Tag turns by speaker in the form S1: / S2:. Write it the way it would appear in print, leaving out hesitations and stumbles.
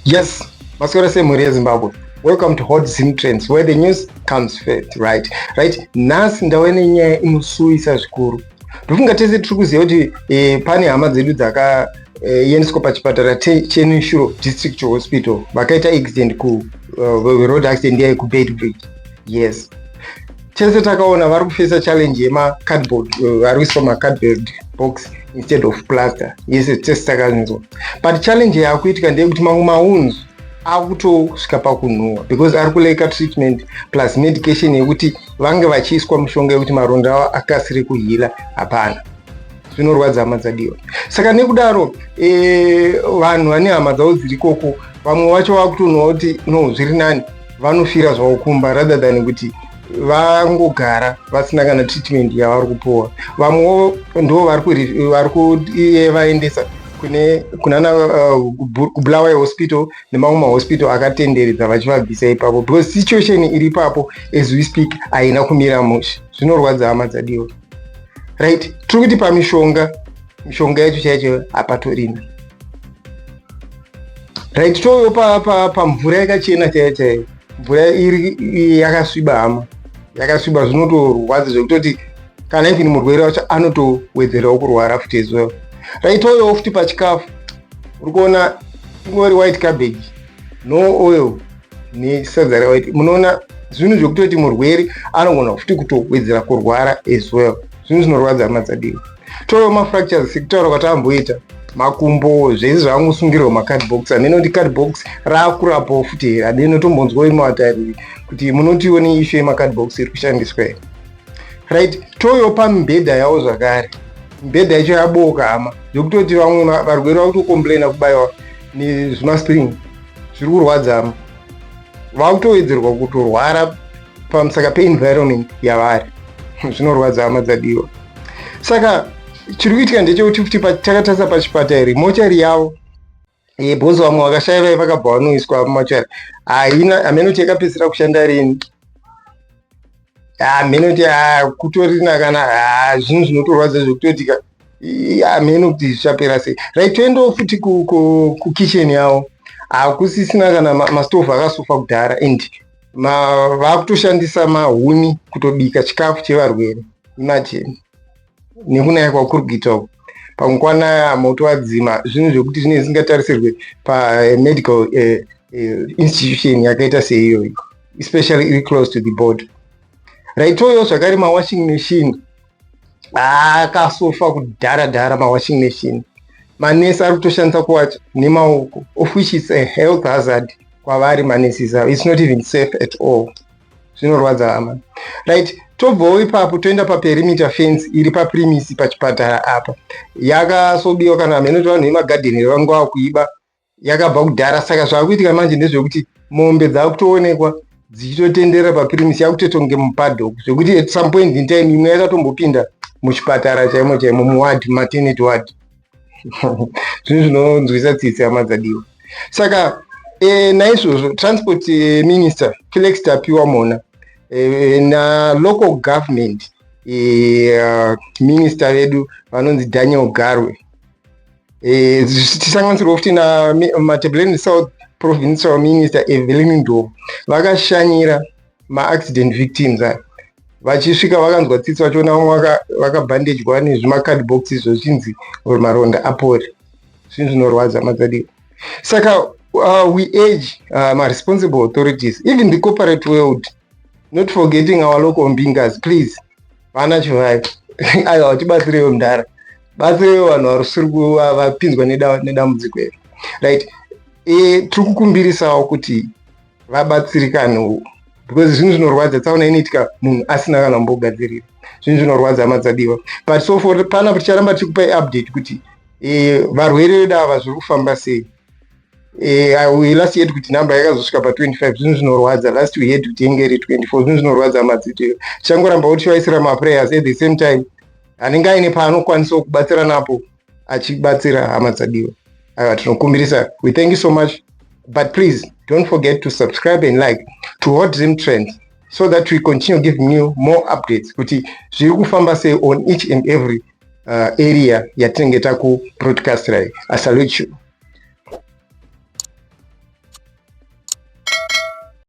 S1: Yes, maswera sei mhuri yeZimbabwe? Welcome to Hot Zim Trends, where the news comes first. Right. Nhasi ndauya nenyaya inosuwisa zvikuru. Ndofunga tese tiri kuziva kuti pane hama dzedu dzakaendeswa pachipatara cheNeshuro District Hospital, vakaita accident ku road accident yayi kuBeitbridge. Yes, tese takaona vari kufesa challenge yemacardboard, vari kuiswa macardboard box instead of plaster. Yes, tese takanzwa, but challenge yaakuitika ndeyekuti mamwe mawounds akutosvika pakunhuhwa because ari kulacka treatment plus medication yekuti vange vachiiswa mushonga yekuti maronda avo akasire kuheala. Hapana, zvinorwadza, hama dzadiwa. Saka nekudaro vanhu vane hama dzavo dziri ikoko, vamwe vacho vakutonhuwa kuti no, zviri nani vanofira zvavo kumba rather than kuti vangogara vasina kana treatment yavari kupuwa. Vamwewo ndo vari kuvaendesa kune kunana kuBulawayo Hospital nemamwe mahospital akatenderedza, vachivabvisa ipapo because situation iri ipapo as we speak haina kumira mushe. Zvinorwadza, hama dzadiwa. Right, tiri kuti pamishonga, mishonga yacho chaicho hapatorina. Right, touyo pamvura yakachena chaiyo chaiyo, mvura iri yakasviba, hama, yakasviba. Zvinotorwadza zvekutoti kana even murwere wacho anotowedzerawo kurwara futi as well. Right, touyawo futi pachikafu, uri kuona ingori white cabbage, no oil, nesadza rewhite. Munoona zvinhu zvekutoti murwere anogona futi kutowedzera kurwara as well. Zvinhu zvinorwadza, hama dzadiwa. Touyawo mafractures, sekutaura kwatamboita, makumbo zvese zvangosungirwa macardbox. Hamene kuti cardbox raakurapawo futi here. Hamene tombonzwa imatariri kuti munotiwo neissue yemacardbox iri kushandiswa here. Right, touyawo pamibhedha yavo zvakare, mibhedha yacho yaboka, hama, zvekutoti vamwe varwere vakutocomplaina kubayiwa nezvimaspring zviri kurwadza, vakutowedzerwa kutorwara pamusaka peenvironment yavari. Zvinorwadza, hama dzadiwa. Saka chiri kuitika ndechekuti futi takatarisa pachipatara, mochari yavo, because vamwe vakashaya vai vakabva vanoiswa mumochari, haina. Hamene kuti yakapedzisira kushanda rini, hamene kuti kutorina kana. Zvinhu zvinotorwadza zvekutotika, hamene kuti zvichapera sei. Right, toendawo futi kukitchen yavo, hakusisina kana mastovhu, akasofa kudhara and vakutoshandisa mahuni kutobika chikafu chevarwere. Imagine, nekunaya kwakuri kuita uku, pamukwanaya moto wadzima. Zvinhu zvekuti zvinenge zvisingatarisirwe pamedical institution yakaita seiyoyo, especially iri close to the border. Right, toyo zvakare mawashing machine akasofa kudhara dhara. Mawashing machine manesi ari kutoshandisa kuwacha nemaoko, of which is a health hazard kwavari manesis avo. It's not even safe at all. Zvinorwadza, hama. Right, tobvawo ipapo toenda paperimeter fence iri papremise pachipatara apa. Yakasobiwa kana hamene kuti vanhu vemagadheni vanga vakuiba, yakabva kudhara. Saka zvaakuitika manje ndezvekuti mombe dzakutoonekwa dzichitotendera papremise, yakutoita kunge mupaddock, zvekuti at some point in time imwe yakatombopinda muchipatara chaimo chaimo, muward, maternity ward. Zvinhu zvinonzwisa tsitsi, hama dzadiwa. Saka naizvozvo Transport Minister Felix Tapiwa Mhona nalocal government minister vedu vanonzi Daniel Garwe, tisanganisirwa futi naMatabeleland South Provincial Minister Evelyn Ndlovu, vakashanyira maaccident victims aya. Vachisvika vakanzwa tsitsi vachiona vamwe vakabhandejwa nezvimacardbox izvo zvichinzi maronda apore. Zvinhu zvinorwadza, madzadiwa. Saka we urge maresponsible authorities, even the corporate world, not forgetting our local mbingas, please, vana Chivayo, aiwa, tibatsireiwo mudhara, batsireiwo vanhu varusiri vapinzwa nedambudziko iri. Right, tiri kukumbirisawo kuti vabatsirikanewo because zvinhu zvinorwadza. Tsaona inoitika munhu asina kana kumbogadzirira. Zvinhu zvinorwadza, hama dzadiwa. But so for panapa ticharamba tichikupai update kuti varwere vedu ava zviri kufamba sei. We last heard kuti namba yakazosvika pa25. Zvinhu zvinorwadza. Last we heard kuti inge iri 24. Zvinhu zvinorwadza madzito. Tichangoramba tichivaisira maprayers. At the same time, anenge aine paanokwanisawo kubatsira napo achibatsira, hama dzadiwa. Aiwa, tinokumbirisa. We thank you so much, but please don't forget to subscribe and like to Hot Zim Trends so that we continue giving you more updates kuti zviri kufamba sei on each and every area yatinenge takubroadcastirai. I salute you.